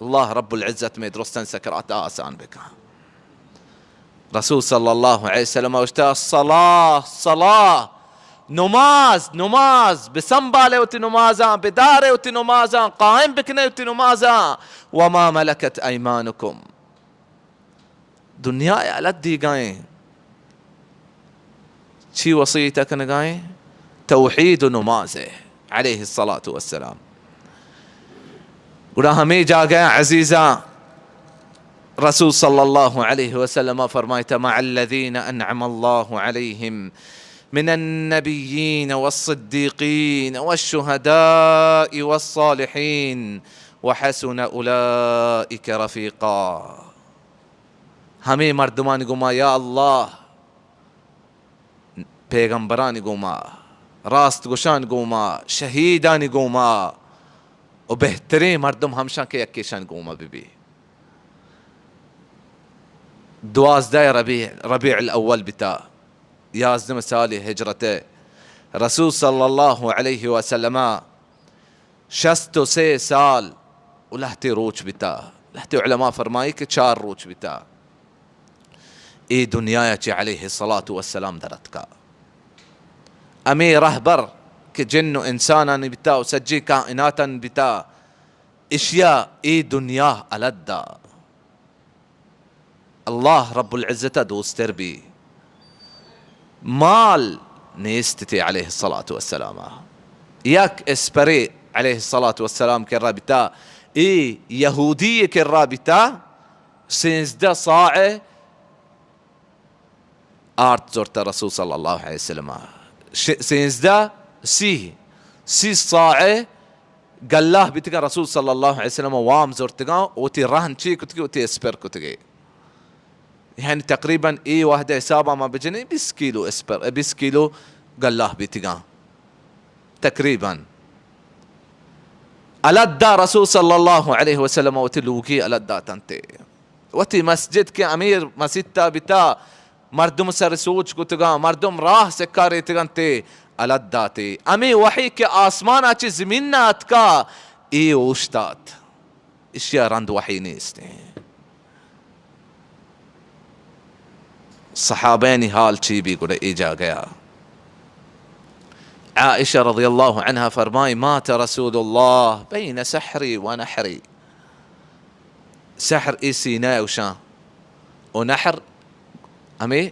اللہ رب العزت میں درستن سکرات آسان بکن۔ رسول صلی اللہ علیہ وسلم گوشتا، الصلاة، الصلاة، نماز، نماز، بسنبالے وتی نمازاں، بدارے وتی نمازاں، قائم بکنے وتی نمازاں، وما ملکت ایمانکم۔ دنیا ء الت دیگائیں چی وصیت کنگائیں؟ توحید و نماز ء، علیہ الصلاة والسلام۔ گڑا ہمے جاگہ عزیزاں رسول صلی اللہ علیہ وسلم فرمائتا، مع الذین انعم اللہ علیہم من النبيين والصديقين والشهداء والصالحين وحسن أولئك رفيقا۔ ہمے مردمانی گوما، یا اللہ، پیغمبرانی گوما، راست گوشان گوما، شہیدانی گوما، و بہترین مردم ہمشان کہ یکیشان گوما ببی۔ دوازدہ ربیع، ربیع الاول بتا، یازدہ سال ہجرت، رسول صلی اللہ علیہ وسلم شست و سے سال و لہتے روچ بتا۔ لہتے علماء فرمائی کہ چار روچ بتا۔ اے دنیا چہ علیہ الصلاة والسلام در اتکا۔ ہمے رہبر کہ جن و انسانانی بتا و سجی کائناتان بتا، اشیا اے دنیا الدا۔ اللہ رب العزت دوستر بی۔ مال نیست تے علیہ الصلاة والسلام۔ یک اسپرے علیہ الصلاة والسلام کرا بتا، اے یہودی کرا بتا، سینزدہ صاع آرت زرتا رسول صلی اللہ علیہ وسلم۔ ش-، سینزدہ، سی، سی صاع گلہ بیتگاں، رسول صلی اللہ علیہ وسلم وام زرتگاں، وتی رہن چی کتگی، وتی اسپر کتگی۔ یعنی تقریباً اے وہد حساب ما بجنیں بیست کیلو اسپر، بیست کیلو گلہ بیتگاں۔ تقریباً الدا رسول صلی اللہ علیہ وسلم وتی لوگی الدا تنتے۔ وتی مسجد کہ امیر مسیتا بتا، مردم سر سوچ کتگاں، مردم راہ سکاریتگنتے، الدا تے۔ ہمے وحی کہ آسمانا چہ زمین اتکا، اے اوشتات۔ اشیا رند وحی نیستیں۔ صحابینی حال چی بی گڑا اے جاگہا؟ عائشہ رضی اللہ عنہا فرمائی، مات رسول اللہ بین سحری و نحری۔ سحر اے سینہ اوشاں، و نحر ہمے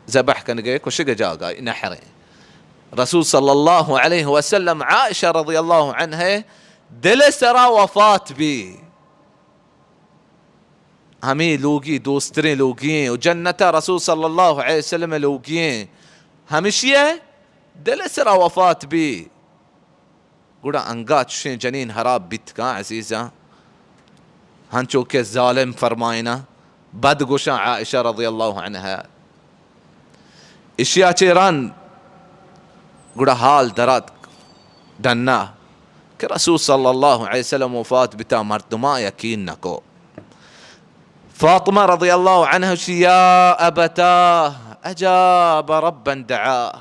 ذبح کنگے کشگ جاگہ، نحر ایں۔ رسول صلی اللہ علیہ وسلم عائشہ رضی اللہ عنہ دل سرا وفات بی۔ ہمے لوگی دوستریں لوگی ایں و جنتا رسول صلی اللہ علیہ وسلم لوگی ایں۔ ہمشی دل سرا وفات بی۔ گڑا انگا چشیں جنین ہراب بیت کاں عزیزاں، ہنچو کہ ظالم فرمائنا، بد گوشاں عائشہ رضی اللہ عنہا۔ اشیا چہ رند گڑا حال دراتک ڈنا کہ رسول صلی اللہ علیہ وسلم وفات بتا، مردماں یقین نکو۔ فاطمہ رضی اللہ عنہا شی، یا ابتاه اجاب ربا دعاه۔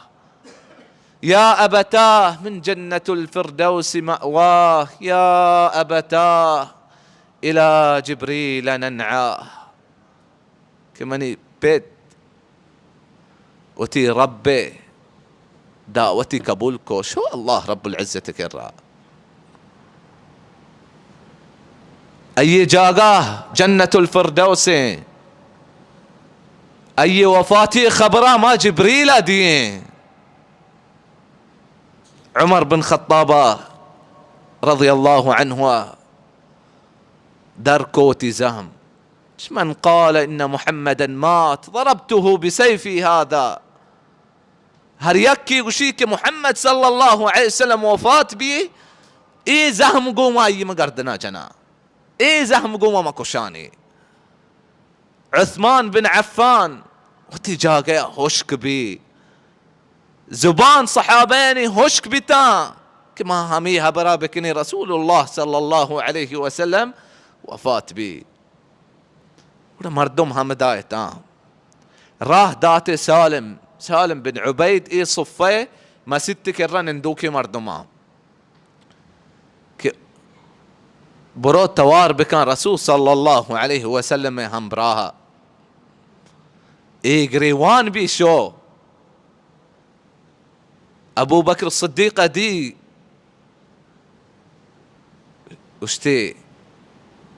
یا ابتاه من جنة الفردوس مأواه، یا ابتاه الی جبریل ننعاه۔ کہ منی پت وتی رب دعوتی قبول کو، شو اللہ رب العزت کرا۔ اے جاگہ جنت الفردوس ایں۔ اے وفاتی خبراں ما جبریل ءَ دیئیں۔ عمر بن خطاب رضی اللہ عنہ در کو وتی زہم۔ من قال ان محمدا مات ضربته بسيفي هذا۔ ہر یکے گوشی کہ محمد صلی اللہ علیہ وسلم وفات بی، اے زہم گوں ما آئی من گردنا جناں، اے زہم گوں ما کشانے۔ عثمان بن عفان وتی جاگہ ہشک بی، زبان صحابیانی ہشک بیتاں کہ ما ہمے ہبرا بکنیں رسول اللہ صلی اللہ علیہ وسلم وفات بی۔ گڑا مردم ہمدا اتاں۔ راہ دات سالم، سالم بن عبید، اے صفہ مسیت کرا نندوکیں مردماں کہ برو توار بکن رسول صلی اللہ علیہ وسلم ہمراہ۔ اے گریوان بی شو۔ ابو بکر صدیق دی، گوشتے،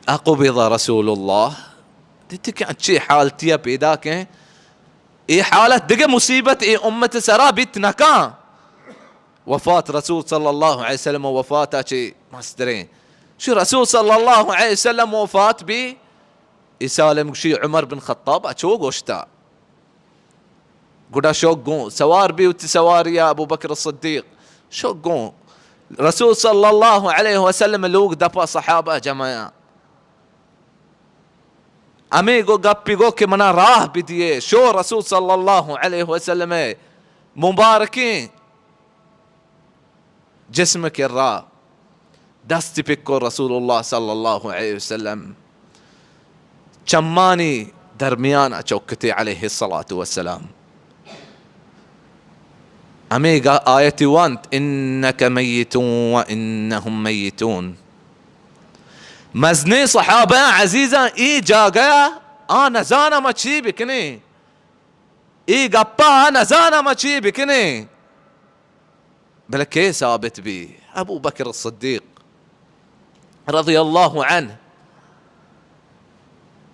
اقبض رسول اللہ۔ دیتی کہ انچے حالتیا پیدا کیں، اے حالت دگہ مصیبت اے امت سرا بیت نکاں۔ وفات رسول صلی اللہ علیہ وسلم وفاتا چے مستریں۔ شو رسول صلی اللہ علیہ وسلم وفات بی، اے سالم گوشی عمر بن خطاب اچو گوشتا۔ گڑا شوک گوں سوار بی وتی سواری ءَ ابو بکر الصدیق، شوک گوں رسول صلی اللہ علیہ وسلم لوگ دپا صحابہ جمع ءَ۔ ہمے گو گپی گو کہ منا راہ بدیے، شو رسول صلی اللہ علیہ وسلم مبارکیں جسم کرا دستی پکو رسول اللہ صلی اللہ علیہ وسلم چمانی درمیان چوکتے علیہ الصلاة والسلام۔ ہمے گا آیتی وانت، انک میت و انہم میتون۔ مزنیں صحابہ عزیزاں، ای جاگہ آ نزانہ ما چی بکنیں، ای گپا آ نزانہ ما چی بکنیں۔ بلے کئے ثابت بی؟ ابو بکر الصدیق رضی اللہ عنہ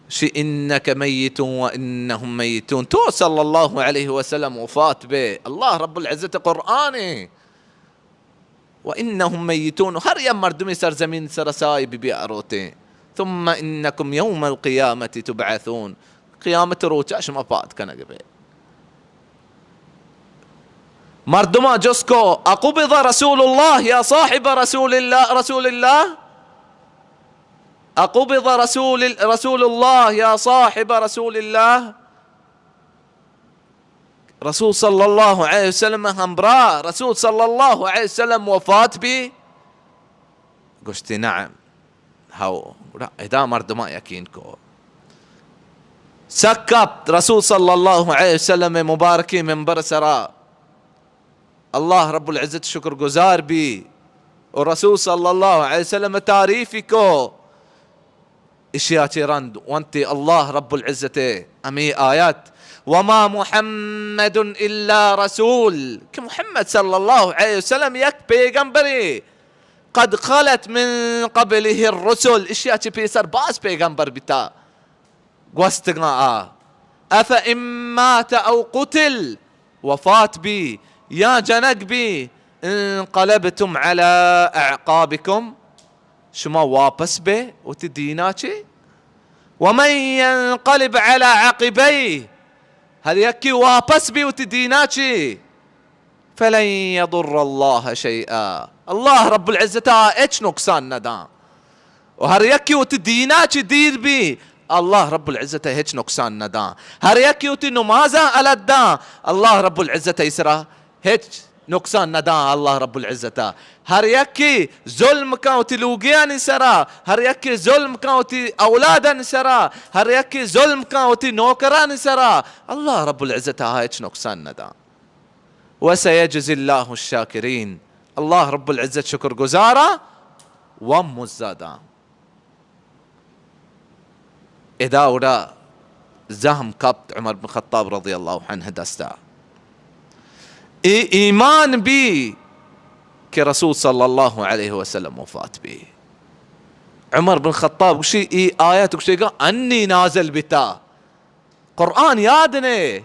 شی، انک میت و انہم میتون۔ تو صلی اللہ علیہ وسلم وفات بے، اللہ رب العزت قرآن و انہم میتون، ہر یک مردمی سرزمین سر سائی بی بی آروتیں۔ ثم انکم یوم القیامة تبعثون، قیامت روچا شما پاد کنگ بے۔ مردماں جست کو، اقبض رسول اللہ یا صاحب رسول اللہ، رسول اللہ؟ اقبض رسول، رسول اللہ یا صاحب رسول اللہ؟ رسول صلی اللہ علیہ وسلم ہمراہ، رسول صلی اللہ علیہ وسلم وفات بی؟ گوشتی، نعم۔ ہو، گڑا ادا مردماں یقین کو۔ سک کپت رسول صلی اللہ علیہ وسلم مبارکیں ممبر سرا، اللہ رب العزت شکر گزار بی و رسول صلی اللہ علیہ وسلم تعریفی کو۔ اشیا چہ رند ونتی اللہ رب العزت ہمے آیت، وما محمد الا رسول، کہ محمد صلی اللہ علیہ وسلم یک پیغمبرے، قد خلت من قبله الرسل، اشیا چہ پیسر باز پیغمبر بیتا گوستگاں آ۔ افان مات او قتل، وفات بی یا جنگ بی، انقلبتم علی اعقابکم، شما واپس بے وتی دینا چے۔ ومن ینقلب علی عقبیہ، ہر یکی واپس بی وتی دینا چے، فلن یضر اللہ شیئا، اللہ رب العزت ءَ ہچ نقصان نہ داں۔ و ہر یکی وتی دینا چی دیر بی، اللہ رب العزت ءَ ہچ نقصان نہ داں۔ ہر یکی وتی نمازاں الد داں، اللہ رب العزت ءَ ایسرا ہچ نقصان نہ داں۔ اللہ رب العزت ءَ ہر یکی ظلم کاں وتی لوگیانی سرا، ہر یکی ظلم کاں وتی اولادانی سرا، ہر یکی ظلم کاں وتی نوکرانی سرا، اللہ رب العزت ءَ ہچ نقصان نہ داں۔ وسیجزی اللہ الشاکرین، اللہ رب العزت شکر گزاراں و مزاداں۔ ادا اودا زہم کپت عمر بن خطاب رضی اللہ عنہ دستا۔ اے ایمان بی کہ رسول صلی اللہ علیہ وسلم وفات بی۔ عمر بن خطاب گوشی، اے آیت گوشی گا انی نازل بیتا۔ قرآن یاد نے،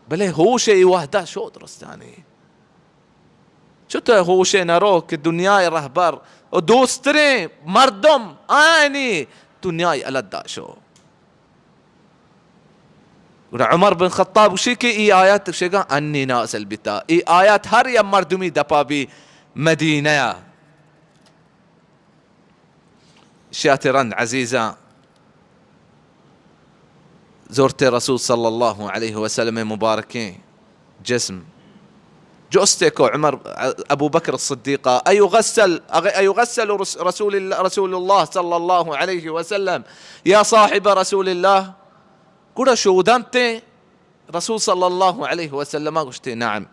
بلے ہوش ای وحدہ شو درستانی۔ چطور ہوش نہ رو کہ دنیای رہبر و دوستریں مردم آیانی دنیای الدا شو۔ گڑا عمر بن خطاب گوشی کہ ای آیت شگا انی نازل بیتا۔ ای آیت ہر یا مردمی دپا بی مدینہ۔ شیات رند عزیزاں، زرت رسول صلی اللہ علیہ وسلم مبارکیں جسم۔ جستے کو عمر، ابو بکر الصدیق، ایغسل، ایغسل رس-، رسول اللہ، رسول اللہ صلی اللہ علیہ وسلم یا صاحب رسول اللہ؟ گڑا شودنتے رسول صلی اللہ علیہ وسلم گوشتے، نعم۔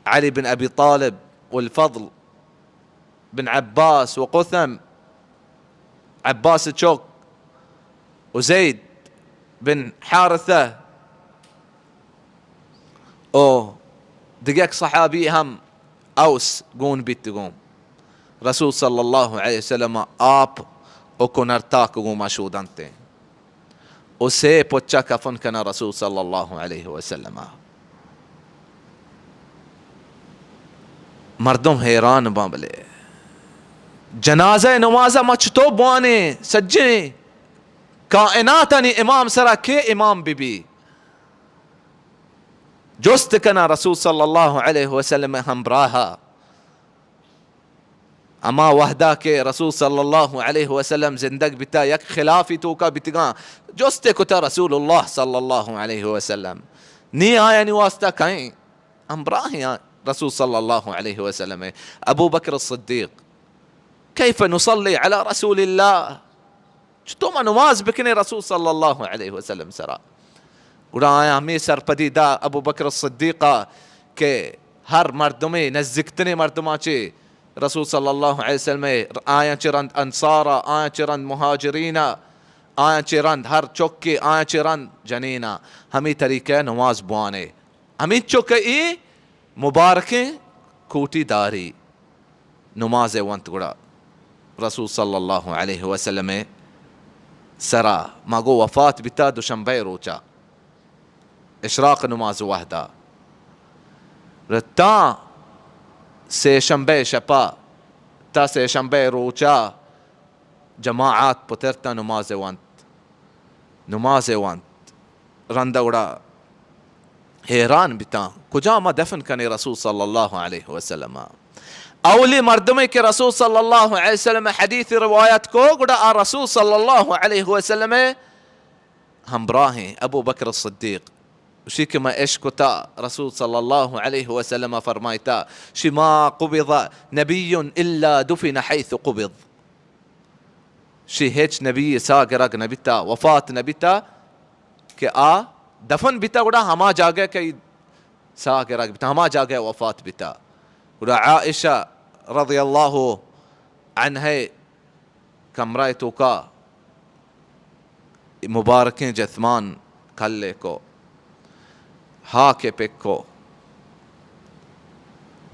علی بن ابی طالب والفضل بن عباس و قثم، عباس چوک، و زید بن حارثہ، و دگہ یک صحابی ہم اوس گون بیت گوں۔ رسول صلی اللہ علیہ وسلم آپ و کنر تاک گوں ما شودنتے۔ و سے پچا کفن کنا رسول صلی اللہ علیہ وسلم۔ مردم حیران باں، بلے جنازہ نمازہ ما چطور بوانے؟ سجیں کائناتانی امام سرا کے امام بی بی؟ جست کناں رسول صلی اللہ علیہ وسلم ءِ ہمراہ ءَ۔ ہما وہدا کہ رسول صلی اللہ علیہ وسلم زندگ بیتا، یک خلافی توکا بیتگاں، جست کتا رسول اللہ صلی اللہ علیہ وسلم، نی آیانی واسطہ کئیں؟ ہمراہیں آ رسول صلی اللہ علیہ وسلم ءِ۔ ابو بکر الصدیق، کیف نصلی علی رسول اللہ؟ چطور ما نماز بکنیں رسول صلی اللہ علیہ وسلم سرا؟ گڑا آیاں ہمے سرپدی دا ابو بکر الصدیق ءَ کہ ہر مردمے، نزیکتریں مردماں چہ رسول صلی اللہ علیہ وسلم ءَ، آیاں چہ رند انصار ءَ، آیاں چہ رند مہاجرین ءَ، آیاں چہ رند ہر چکے، آیاں چہ رند جنین ءَ، ہمے طریقہ ءَ نماز بوانے۔ ہمینچو کہ اے مبارکیں کوٹی داری نماز ءَ ونت، گڑا رسول صلی اللہ علیہ وسلم ءِ سرا، ما گو وفات بیتا دوشنبہ ءِ روچا، اشراق نماز وہدا، تاں سے شنبہ ءِ شپا، تا سے شنبہ ءِ روچا جماعت پترتاں نماز ءَ ونت، نماز ءَ ونت۔ رندا گڑا حیران بیتاں، کجا ما دفن کنے رسول صلی اللہ علیہ وسلم ءَ؟ اولی مردمے کہ رسول صلی اللہ علیہ وسلم ءِ حدیث روایت کو، گڑا آ رسول صلی اللہ علیہ وسلم ءِ ہمراہیں ابو بکر الصدیق۔ اشی کہ ما اشکتا رسول صلی اللہ علیہ وسلم ءَ فرمائتا، شی ما قبض نبی الا دفن حیث قبض۔ شی ہچ نبی ساہ گرگ نہ بیتا، وفات نہ بیتا کہ آ دفن بیتا، گڑا ہما جاگہ کہ ساہ گرگ بیتا، ہما جاگہ وفات بیتا۔ گڑا عائشہ رضی اللہ عنہا کمرہ توکا مبارکیں جثمان کلے کو، ہاک پک کو۔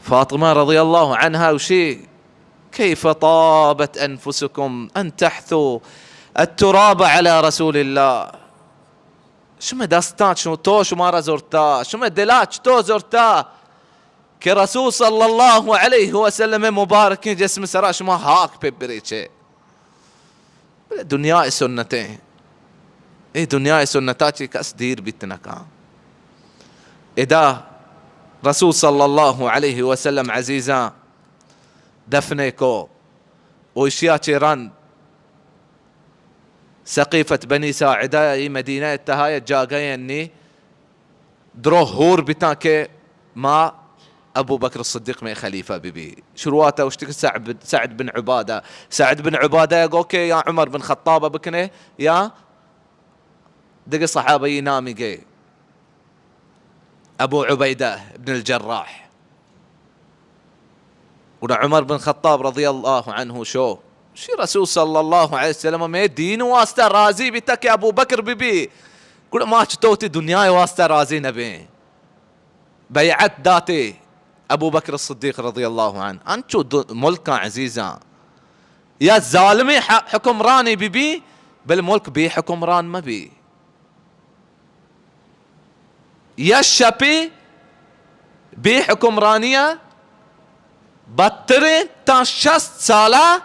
فاطمہ رضی اللہ عنہا گوشی، کیف طابت انفسکم ان تحثوا التراب علی رسول اللہ۔ شمئے دستاں چو تو شمارا زرتا، شمئے دلا چتو زرتا کہ رسول صلی اللہ علیہ وسلم ءِ مبارکیں جسم سرا شما ہاک پہ بریچے۔ بلے دنیا ءِ سنتیں، اے دنیا ءِ سنتا چی کس دیر بیت نہ کن۔ ادا رسول صلی اللہ علیہ وسلم عزیزاں دفنے کو، و اشیا چہ رند سقیفت بنی ساعدہ ای مدینہ ءِ تہا یک جاگہ انی درو ہور بیتاں کہ ما ابو بکر الصدیق مئے خلیفہ بہ بی۔ شروعات ءَ گوشت کہ سعد بن، سعد بن عبادہ، سعد بن عبادہ ءَ گو کہ یا عمر بن خطاب ءَ بکنے یا دگہ صحابہ ای نامی گے، ابو عبیدہ ابن الجراح۔ گڑا عمر بن خطاب رضی اللہ عنہ شو، شی رسول صلی اللہ علیہ وسلم مئے دین واسطہ راضی بیتا کہ ابو بکر بہ بی، گڑا ما چتو وتی دنیا واسطہ راضی نہ بیں؟ بیعت داتے ابو بکر الصدیق رضی اللہ عنہ۔ انچو دو ملکاں عزیزاں، یا ظالمیں ح-، حکمرانے بہ بی، بل ملک بے حکمران مہ بی۔ یا شپے بے حکمرانی ءَ بدتریں تاں شست سالہ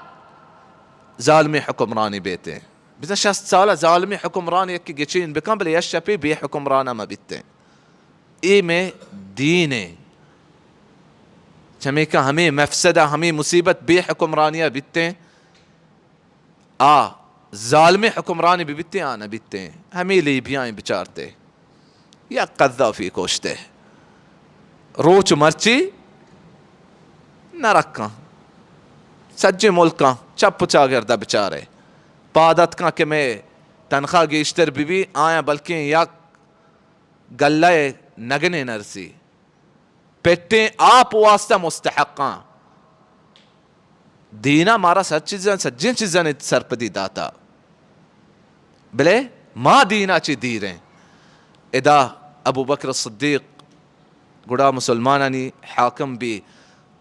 ظالمیں حکمرانی بیتیں۔ بزاں شست سالہ ظالمیں حکمران یکے گچین بکن، بلے یک شپے بے حکمران ءَ مہ بیتیں۔ اے مئے دین ایں۔ چمیکہ ہمے مفسدہ، ہمے مصیبت بے حکمرانی ءَ بیتیں۔ آ ظالمیں حکمرانی بہ بیتیں، آ نہ بیتیں۔ ہمے لیبیاں بچارتے، یک قذافی کشتے، روچ مرچی نرکاں، سجیں ملکاں چپ و چاگرد ءَ بچارے، پاد اتکاں کہ مئے تنخواہ گیشتر بہ بی، آیاں بلکیں یک گلہ ءِ نگنے نرسی۔ پٹیں آپ واسطہ مستحقاں۔ دین ءَ مارا سر چیزاں، سجیں چیزانی سرپدی داتا، بلے ما دین ءَ چی دیریں؟ ادا ابو بکر الصدیق گڑا مسلمانانی حاکم بی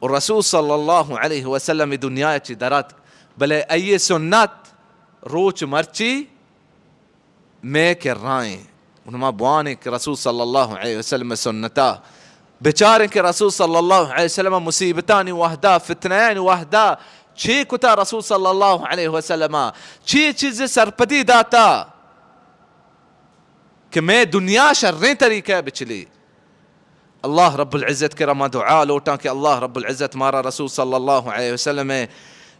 و رسول صلی اللہ علیہ وسلم دنیا ءَ چی دراتک، بلے ای سنت روچ مرچی مئے کرائیں۔ گڑا ما بوانیں کہ رسول صلی اللہ علیہ وسلم سنتا بچاریں کہ رسول صلی اللہ علیہ وسلم مصیبتانی وہدا، فتنہانی وہدا چے کتا رسول صلی اللہ علیہ وسلم، چے چیز سرپدی داتا کہ مئے دنیا شریں طریقہ بچلی۔ اللہ رب العزت کرا ما دعا لوٹاں کہ اللہ رب العزت مارا رسول صلی اللہ علیہ وسلم ءِ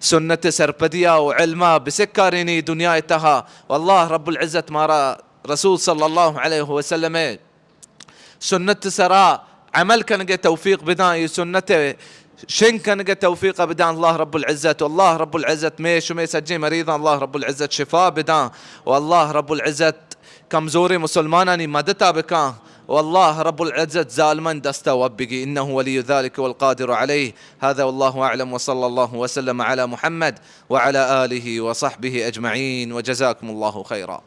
سنت ءِ سرپدی ءَ و علم ءَ بسکارینی دنیا ءِ تہا، و اللہ رب العزت مارا رسول صلی اللہ علیہ وسلم ءِ سنت ءِ سرا عمل کنگ ءِ توفیق بداں، اے سنت ءِ شنگ کنگ ءِ توفیق بداں اللہ رب العزت۔ و اللہ رب العزت مئے شمئے سجیں مریضاں اللہ رب العزت شفا بداں، و اللہ رب العزت کمزوریں مسلمانانی مدتا بکاں، و اللہ رب العزت ظالمانی دستا وب بگی، انه ولی ذلك والقادر عليه۔ هذا والله اعلم، وصلى الله وسلم على محمد وعلى آله وصحبه اجمعين، وجزاكم الله خيرا۔